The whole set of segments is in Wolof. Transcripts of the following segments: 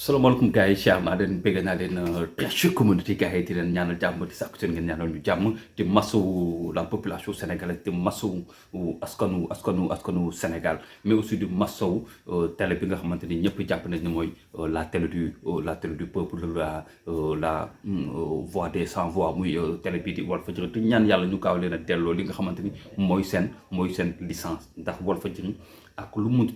salaamaaleykum gars yi Cheikh naa leen bëgg naa leen très chère communauté gars yi di leen ñaanal jàmm di sàkku seen ngeen ñaanal ñu jàmm di masawu la population sénégalaise di masawu askanu Sénégal mais aussi di masawu télé bi nga xamante ni ñëpp jàpp nañ ne mooy la télé du peuple la voix des sans voix muy télé bii di Walfadjri te ñaan yàlla ñu gaaw leen a delloo li nga xamante ni mooy seen licence ndax Walfadjri ak lu mu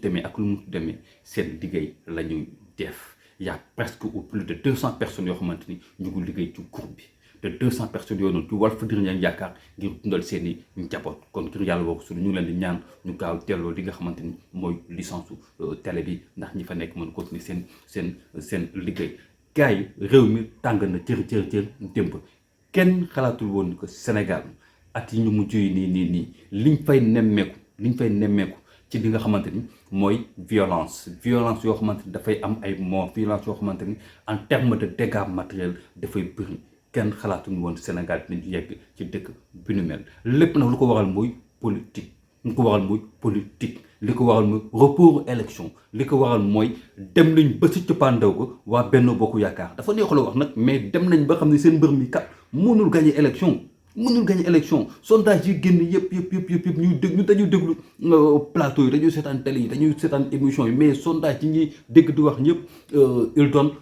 demee seen liggéey la ñuy def. Il y a presque ou plus de 200 personnes yoo xamante ni ñu ngi liggéey ci groupe bi de 200 personnes yooyu noonu ci Walfadjri ñaan yaakaar ngir dundal seen i njaboot kon ngir yàlla wax suñu ñu ngi leen di ñaan ñu gaaw delloo li nga xamante ni mooy licence télé bi ndax ñi fa nekk mën a continuer seen liggéey. gars yi réew mi tàng na jër démb kenn xalaatul woon ni que Sénégal at yi ñu mujj yi nii liñ fay nemmeeku ci li nga xamante ni mooy violence yoo xamante ni dafay am ay mort violence yoo xamante ni en terme de dégâts matériels dafay bëri kenn xalaatuñu woon Sénégal dinañu yegg ci dëkk bi nu mel lépp nag lu ko waral mooy politique li ko waral mooy report élection li ko waral mooy dem nañ ba si cëppaandaw ko waa Benno Bokk Yaakaar dafa neexul a wax nag mais dem nañ ba xam ne seen mbër mi kat mënul gagner élection sondage yi génn yëpp ñu dañuy déglu plateau yi dañuy seetaan télé yi dañuy seetaan émission yi mais sondage yi ñuy dégg di wax ñëpp il donne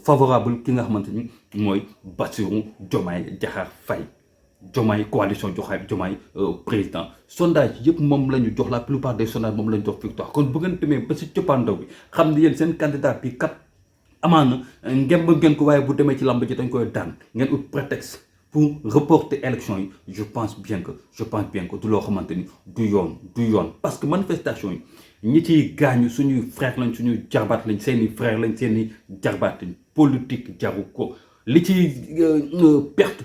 favorable ki nga xamante ni mooy Bassirou Diomaye Diakhar Faye Diomaye coalition Diomaye président sondage yëpp moom la ñu jox la plupart des sondages moom la ñu jox victoire kon bu ngeen demee ba si coppaandaw bi xam ne yéen seen candidat bi kat amaana ngeen ko waaye bu demee ci lamb ji dañ koy daan ngeen ut prétexte pour reporter élection yi je pense bien que du loo xamante ni du yoon parce que manifestation yi ñi ciy gaañu suñuy frère lañ suñuy jarbaat lañ seeni frère lañ seeni jarbaat lañ politique jaru ko li ci perte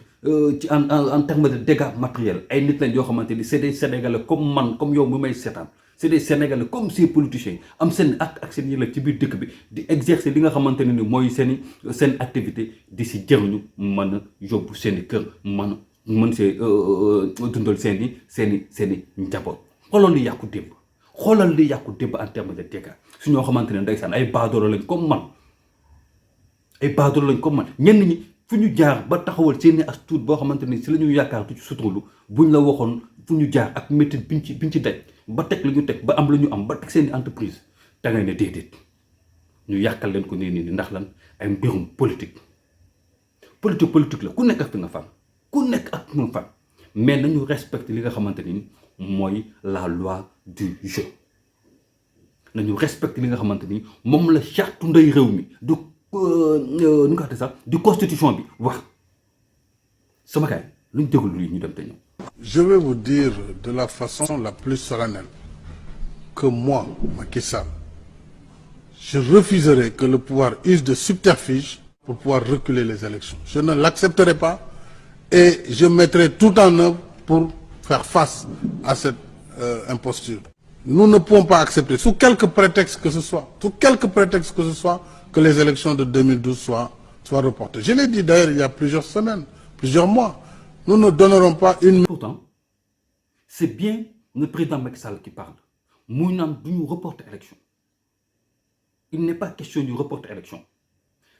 ci en terme de dégâts matériels ay nit lañ yoo xamante ni c'est des Sénégalais comme man comme yow mi may seetaan c'est des Sénégalais comme ces politiciens ak seen yële ci biir dëkk bi di exercer li nga xamante ne ni mooy seen activité di si jëriñu mën a yóbbu seen i kër mën see dundal seen i njaboot. xoolal li yàqu démb en terme de dégâts su ñoo xamante ne ndeysaan ay baadoolo lañ comme man ñenn ñi fu ñu jaar ba taxawal seen i as tuut boo xamante ni si la ñu yaakaar du ci suturlu buñ la waxoon fu ñu jaar ak métit biñ ci daj ba teg la ñu teg ba am la ñu am ba teg seen i entreprise da ngay ne déedéet ñu yàqal leen ko nii ndax lan ay mbirum politique la ku nekk ak fi nga fan mais nañu respecter li nga xamante ni mooy la loi du jeu nañu respecter li nga xamante ni moom la charte ndey réew mi nu nga xamante sax di constitution bi wax sama kaay lu ñu déglu lii ñu dem te ñëw. Je vais vous dire de la façon la plus solennelle que moi, Macky Sall, je refuserai que le pouvoir use de subterfuge pour pouvoir reculer les élections. Je ne l'accepterai pas et je mettrai tout en œuvre pour faire face à cette imposture. Nous ne pouvons pas accepter, sous quelque prétexte que ce soit, que les élections de 2012 soient reportées. Je l'ai dit d'ailleurs il y a plusieurs semaines, plusieurs mois. Nous ne donnerons pas une... Pourtant, c'est bien le président Macky Sall qui parle. Nous ne reporter l'élection. Il n'est pas question de reporter l'élection.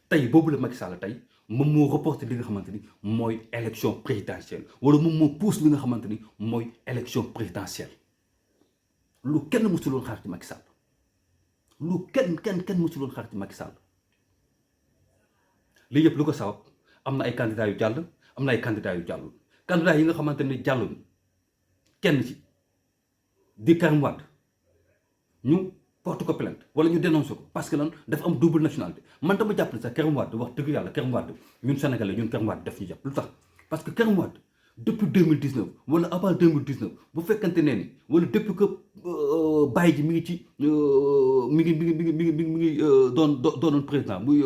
Tay bobu le Macky Sall tay mom mo reporter li nga xamanteni moy élection présidentielle wala mom mo pousse li nga xamanteni moy élection présidentielle. Lu kenn musulul xaar ci Macky Sall. Lu kenn musulul xaar ci Macky Sall. Li yëpp lu ko sabab am na ay candidats yu jàll am na ay candidats yu jàllul candidats yi nga xamante ne jàllul kenn ci di Karim Wade ñu porte ko plainte wala ñu dénoncé ko parce que lan dafa am double nationalité man dama jàpp ne sax Karim Wade wax dëgg yàlla Karim Wade ñun Sénégalais ñun Karim Wade daf ñu jàpp lu tax parce que Karim Wade depuis 2019 wala avant 2019 bu fekkante ne ni wala depuis que Baye ji mi ngi ci mi ngi doonoon président muy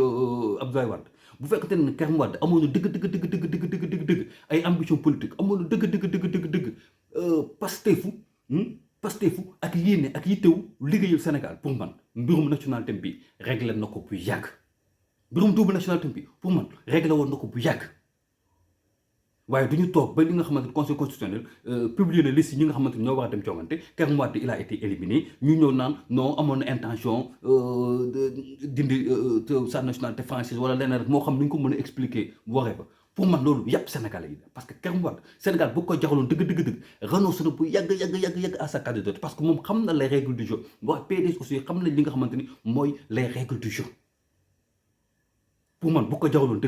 Abdoulaye Wade bu fekkante ne Karim Wade amoon na dëgg ay ambition politique amoon na dëgg Pastefu ak yéene ak yittewu liggéeyal Sénégal pour man mbirum nationalité bi réglé na ko bu yàgg mbirum double nationalité bi pour man réglé woon na ko bu yàgg waaye du ñu toog ba li nga xamante ni conseil constitutionnel publier na liste yi ñi nga xamante ni ñoo war a dem joŋante Karim Wade il a été éliminé ñu ñëw naan non amoon na intention dindi sa nationalité française wala leneen rek moo xam ni ñu ko mën a expliquer waree ba pour man loolu yàpp Sénégalais yi parce que Karim Wade Sénégal bu ko jaxaloon dëgg renoncé na bu yàgg à sa candidature parce que moom xam na les règles du jeu waa PDS aussi xam nañ li nga xamante ni mooy les règles du jeu pour man bu ko jaxaloon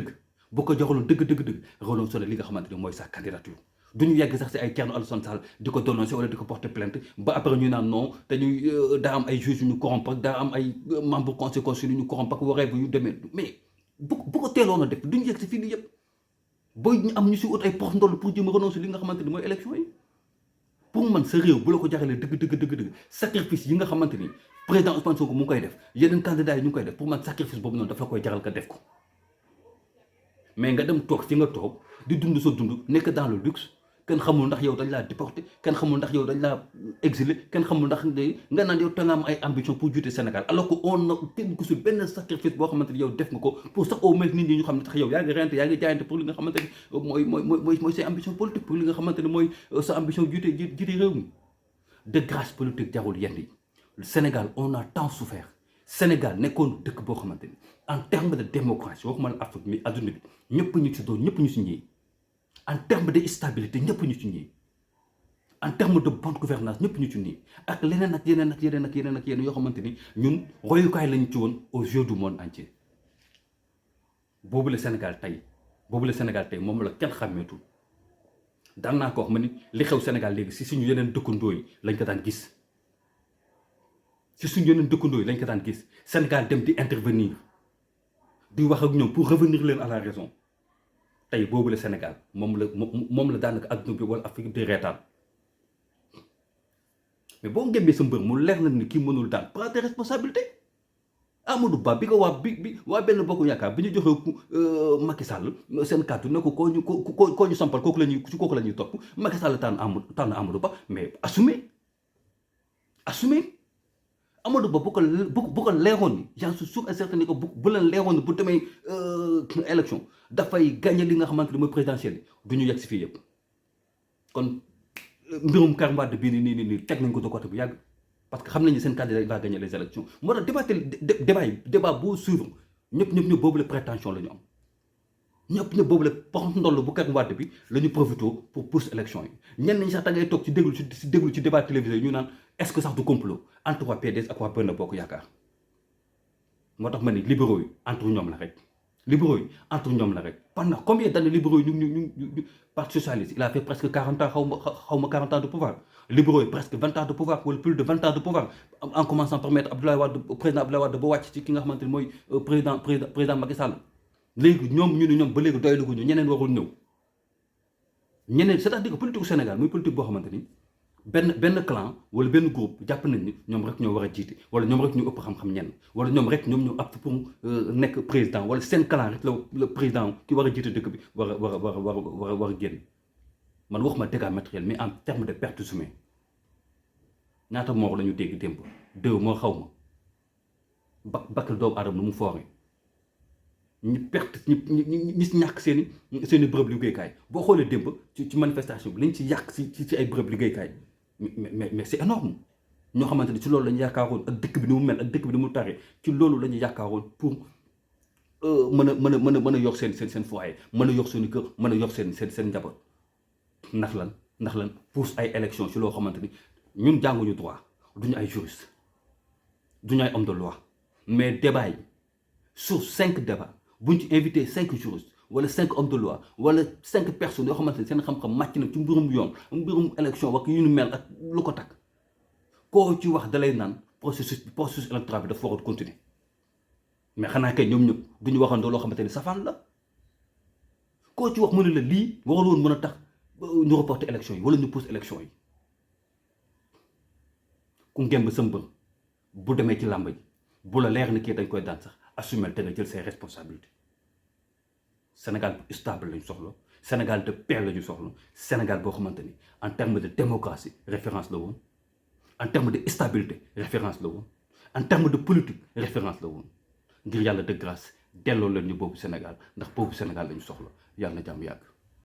dëgg renoncé na li nga xamante ni mooy sa candidature du ñu yegg sax si ay Thierno Alassane Sall di ko dénoncer wala di ko porter plainte ba après ñu naan non te ñuy daa am ay juges yu ñu corrompre daa am ay membres conseil constitutionnel yu ñu corrompre ak waree yu demee mais bu ko teeloon a def du ñu yegg si fii nii yëpp booy ñu am ñu si ut ay prox ndoll pour jëm renoncer li nga xamante ni mooy élection yi pour man sa réew bu la ko jaxalee dëgg sacrifice yi nga xamante ni président Ousmane Sonko mu ngi koy def yeneen candidats yi ñu ngi koy def pour man sacrifice boobu noonu daf la koy jaral nga def ko mais nga dem toog fi nga toog di dund sa dund nekk dans le luxe kenn xamul ndax yow dañ laa déporté kenn xamul ndax yow dañ laa exilé kenn xamul ndax nga naan yow te nga am ay ambition pour juute Sénégal alors que on a kenn gisul benn sacrifice boo xamante ni yow def nga ko pour sax au moins nit ñi ñu xam ne tax yow yaa ngi rente yaa ngi jaayante pour li nga xamante ni mooy say ambition politique pour li nga xamante ni mooy sa ambition jiite réew mi de grâce politique jarul yenn yi Sénégal on a tant souffert Sénégal nekkoon dëkk boo xamante ni en terme de démocratie waxuma la Afrique mi adduna bi ñëpp ñu si doon ñëpp ñu si ñëwee en terme de stabilité ñëpp ñu ci ñii en terme de bonne gouvernance ñëpp ñu ci nii ak leneen ak yeneen yoo xamante ni ñun royukaay lañ ci woon aux yeux du monde entier boobu la Sénégal tey moom la kenn xàmmeetul daan naa ko wax ma ni li xew Sénégal léegi si suñu yeneen dëkkandoo yi lañ ko daan gis Sénégal dem di intervenir di wax ak ñoom pour revenir leen à la raison tey boobu la Sénégal moom la daanaka adduna bi wala Afrique di reetaan mais boo ngembee sa mbër mu leer na ni kii mënul daan prends tes responsabilités Amadou Ba bi ko waa benn bokk yaakaar bi ñu joxe Macky Sall seen kàddu ne ko koo ñu sampal kooku la ñuy topp Macky Sall tànn Amadou Ba mais assumé Amadou Ba bu ko leeroon ni j'en suis sûr et certain ni que bu leen leeroon ni bu demee élection dafay gagné li nga xamante ni mooy présidentielle du ñu yegg si fii yëpp kon mbirum Karim Wade bii nii teg nañ ko de côté bu yàgg parce que xam nañu seen candidat va gagner les élections moo tax débat boo suivre ñëpp boobu la prétention la ñu am ñëpp boobu la pox ndoll bu Karim Wade bi la ñu profité pour pousse élection yi ñenn ñi sax da ngay toog ci déglu ci débat télévisé yi ñu naan est-ce que sax du complot entre waa PDS ak waa Benno Bokk Yaakaar moo tax ma ni libéraux yi entre ñoom la rek pendant combien d'années libéraux yi ñu parti socialiste il a fait presque 40 ans xaw ma 40 ans de pouvoir libéraux yi presque 20 ans de pouvoir wala plus de 20 ans de pouvoir en commençant par mettre président Abdoulaye Wade ba wàcc ci ki nga xamante ni mooy président Macky Sall léegi ñoom ba léegi doyluguñu ñeneen warul ñëw ñeneen c'est-à-dire que politique Sénégal muy politique boo xamante ni benn clan wala benn groupe jàpp nañ ni ñoom rek ñoo war a jiite wala ñoom rek ñu ëpp xam-xam ñenn wala ñoom rek ñoom ñoo apte pour nekk président wala seen clan rek la président ki war a jiite dëkk bi war a génn man waxuma dégâts matériels mais en terme de pertes humaines ñaata moor la ñu dégg démb 2 moo xaw ma bakkal doomu aadama lu mu fooree ñu perte ñi si ñàkk seen i bërëb liggéeykaay boo xoolee démb ci manifestation bi lañ ci yàq ci ay bërëb liggéeykaay mais c'est énorme ñoo xamante ni ci loolu la ñu yaakaaroon ak dëkk bi ni mu mel ak dëkk bi ni mu taree ci loolu la ñu yaakaaroon pour mën a yor seen foyer mën a yor seen kër mën a yor seen njaboot ndax lan pousse ay élection ci loo xamante ni ñun jànguñu droit duñu ay juriste duñu ay homme de loi mais débat yi sur 5 débats buñ ci invité 5 juristes wala 5 hommes de loi wala 5 personnes yoo xamante ne seen xam-xam màcc na ci mbirum yoon mbirum élection wax yu ñu mel ak lu ko takk koo ci wax dalay naan processus électoral bi dafa war a continuer mais xanaa kay ñoom ñëpp duñu waxandoo loo xamante ni safaan la koo ci wax mu ne la lii warul woon mën a tax ñu reporter élection yi wala ñu pousse élection yi ku ngemb sa mbër bu demee ci làmb ji bu la leer ni kii dañ koy daan sax assumer te nga jël ses responsabilités Sénégal bu stable lañu soxla Sénégal de paix la ñu soxla Sénégal boo xamante ni en terme de démocratie référence la woon en terme de stabilité référence la woon en terme de politique référence la woon ngir yàlla de grâce delloo leen ñu boobu Sénégal ndax boobu Sénégal la ñu soxla yàlla na jàmm yàgg.